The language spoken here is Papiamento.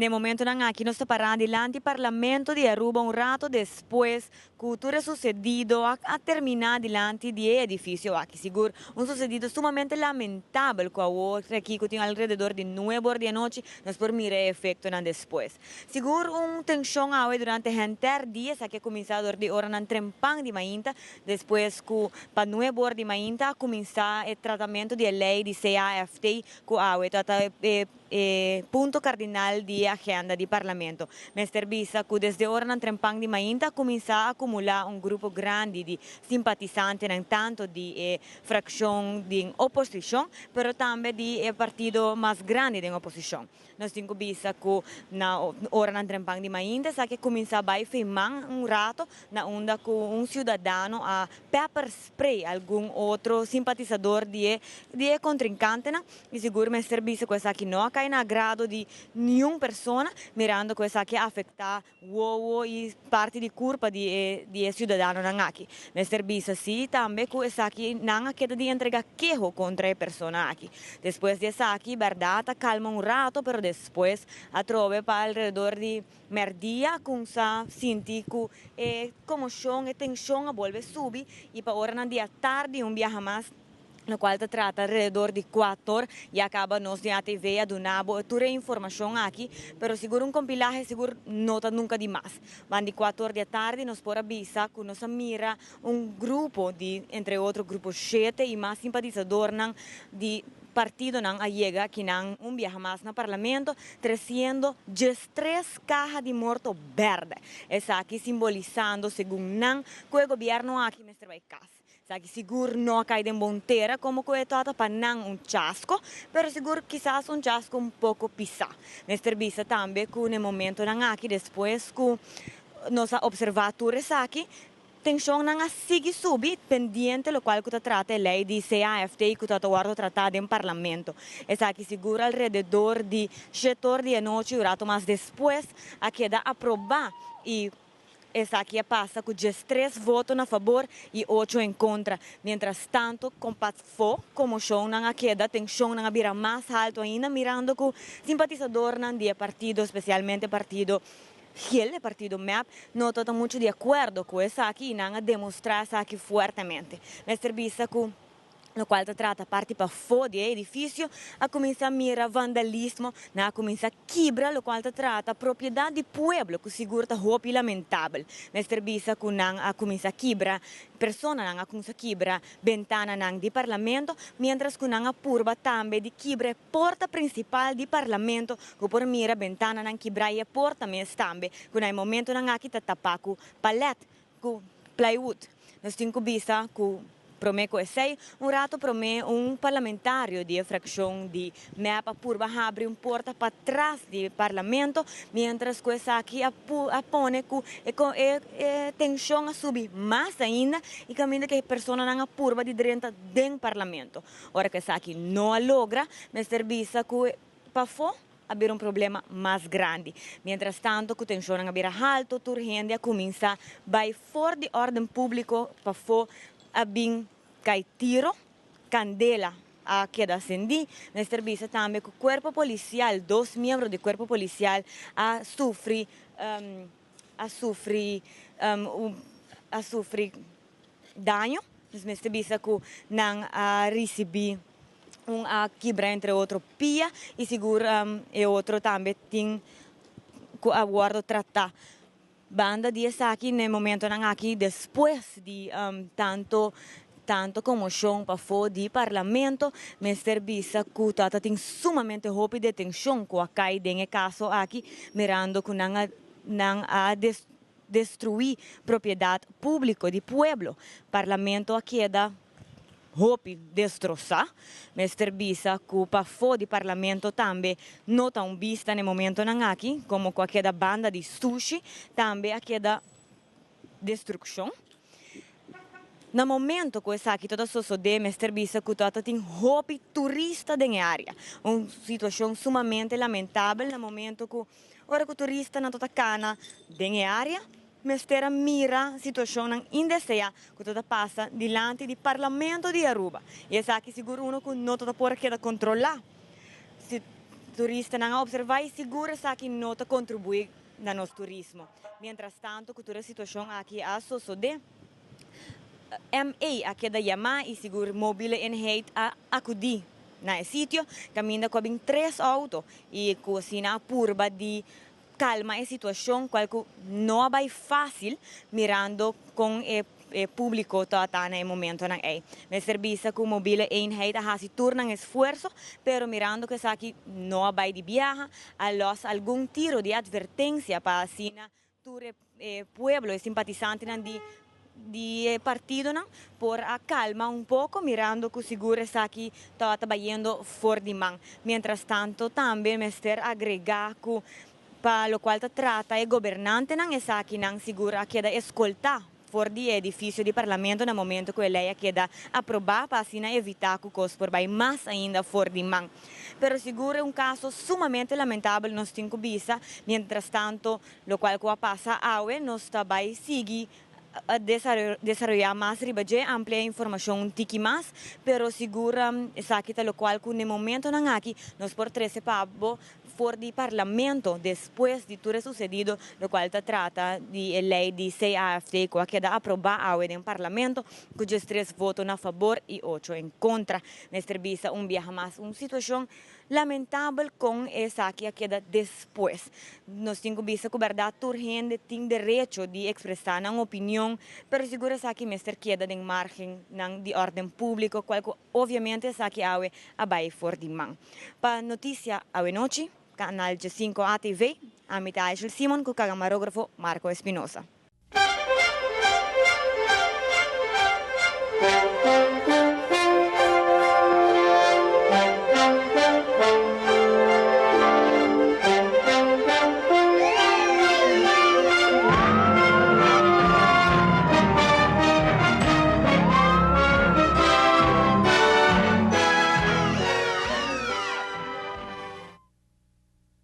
Na e momentonan aki nos ta pará dilanti Parlamento di Aruba un rato despues cu tur e sucedido a a termina dilanti di e edificio aki. Sigur un sucedido sumamente lamentabel cu awor aki cu tin alrededor di nuebe or di anochi nos por mira e efectonan despues. Sigur un tension awe durante henter dia, esaki a cuminsa dor di oranan trempan di mainta despues cu pa nuebe or di mainta a cuminsa e tratamento di e ley di CAFT cu awe ta ta e E punto kardinal di e agenda di Parlamento. Mester bisa ku desde oranan trempan di mainta a kuminsá akumulá un grupo grandi di simpatisantenan tanto di e frakshon den oposishon pero tambe di e partido mas grandi den oposishon. Nos tin ku bisa ku na oranan trempan di mainta esaki a kuminsá bai feiman un rato na unda ku un siudadano a pepper spray algun otro simpatisador di e di e kontrinkantenan. I sigur mester bisa ku esaki no a kai na agrado di niun persona, mirando ku esaki a afektá wowo i parti di kurpa di e di e siudadanonan aki. Mester bisa si tambe ku esaki nan a keda di entregá keho kontra e persona aki. Despues di esaki bèrdat a kalma un rato, pero despues atrobe pa alrededor di mèrdia kumsa sinti ku e komoshon, e tenshon a bolbe subi i pa oranan di atardi un biaha mas locual ta trata alrededor di cuator, ya caba nos di ATV a duna bo tur e informacion aki, pero sigur un compilahe sigur no ta nunca di mas. Ban di cuator di atardi nos por a bisa cu nos a mira un grupo di entre otro grupo shete y mas simpatizadornan di partidonan a yega akinan un biaha mas na Parlamento treciendo 13 caha di morto berde, esaki simbolisando segun nan cu e gobierno aki mester bay cas. Esaki sigur no a kai den bon tera komo ku e tabata pa nan un chasko, pero sigur kisas un chasko un poko pisá. Mester bisa tambe ku na e momentonan aki despues ku nos a opservá tur esaki, tenshonnan a sigui subi pendiente lokual ku ta trata e lei di CAFT ku tabata wòrdu tratá den parlamento. Esaki sigur alrededor di shetor di anochi un rato mas despues a keda aprobá i Esaki a pasa ku 13 voto na fabor i ocho en kontra. Mientras tanto, kompatfo komoshonnan a keda, tenshonnan a bira mas haltu ainda mirando ku simpatisadornan di e partido, spesialmente partido Gel, e partido mep, no tabata muchu di akuerdo ku esaki i nan a demostrá esaki fuertemente. Mester bisa ku. Locual ta trata parti pafó di e edificio, a cuminsa mira vandalismo, nan a cuminsa kibra locual ta trata propiedad di pueblo cu sigur ta hopi lamentabel. Mester bisa cu nan a cuminsa kibra, personanan a cuminsa kibra bentananan di Parlamento, mientras cu nan a purba tambe di kibra e porta principal di Parlamento cu por mira bentananan kibra y e porta mes tambe cu na e momentonan aki ta tapa cu palet, cu plywood. Nos tin cu bisa cu prome cu esey, un rato prome un parlamentario di e fraccion di mep a purba habri un porta patras di Parlamento, mientras cu esaki a a pone cu e e tension a subi mas ainda y caminda cu e personanan a purba di drenta den Parlamento. Ora cu esaki no a logra, mester bisa cu pafo a bira un problema mas grandi. Mientras tanto cu tensionnan a bira halto, tur hende a cuminsa bay for di orden publico pafo a bin cay tiro, candela a keda cendi. Mester bisa tambe cu cuerpo policial, dos miembro di cuerpo policial a sufri a sufri a sufri daño. Nos mester bisa cu nan a ricibi un a kibra entre otro pia y sigur e otro tambe tin cu a wordo trata. Banda di esaki na e momentonan aki despues di tanto tanto conmocion pafo di Parlamento mester bisa cu tata tin sumamente hopi detencion cu a cay den e caso aki mirando cu nan a nan a destrui propiedad publico di pueblo. Parlamento a keda hopi destrosá. Mester bisa ku pafó di Parlamento tambe no ta un bista na e momentonan aki, komo ku a keda banda di sushi, tambe a keda destrukshon. Na momento ku esaki ta ta sosodé mester bisa ku ta ta tin hopi turista den e área. Un situashon sumamente lamentabel na momento ku ora ku turistanan ta ta kana den e área. Mester a mira situacionnan indesea cu ta ta pasa dilanti di Parlamento di Aruba y esaki sigur uno cu no ta ta por a keda controla. Si Turistanan a observa y sigur esaki no ta contribui na nos turismo. Mientras tanto cu tur e situacion aki a sosode, MA a keda yama y sigur Mobile Eenheid a acudi na e sitio caminda cu a bin tres auto y cu asina a purba di calma e situacion cual cu no a bay facil mirando con e e publico ta na e momentonan ey. Mester bisa cu Mobile Eenheid a haci tur nan esfuerso, pero mirando cu esaki no a bay di biaha, a los algun tiro di advertencia pa asina tur e pueblo, e simpatisantenan di partidonan por a calma un poco mirando cu sigur esaki ta bayendo for di man. Mientras tanto tambe mester agrega cu pa locual ta trata e gobernantenan, esakinan sigur a keda escolta for di edificio di Parlamento na momento cu e ley a keda aproba pa asina evita cu cos por bay mas ainda for di man. Pero sigur un caso sumamente lamentabel, nos tin cu bisa. Mientras tanto, locual cu a pasa awe, nos ta bay sigui desaroya mas riba dje, amplia informacion un tiki mas, pero sigur esaki ta locual cu na momentonan aki nos por trece pa bo for di Parlamento despues di tur e sucedido, locual ta trata di e ley di CAFT cu a keda aproba awe den Parlamento cu 13 voto na fabor y 8 en contra. Mester bisa un biaha mas un situacion lamentabel con esaki a keda despues. Nos tin cu bisa cu berdad tur hende tin derecho di expresa nan opinion, pero sigur esaki mester keda den margennan di orden publico, cual cu obviamente esaki awe a bay for di man. Pa Noticia Awe Nochi, Canal 5 ATV, ami ta Aishel Simon cu camarografo Marco Espinosa.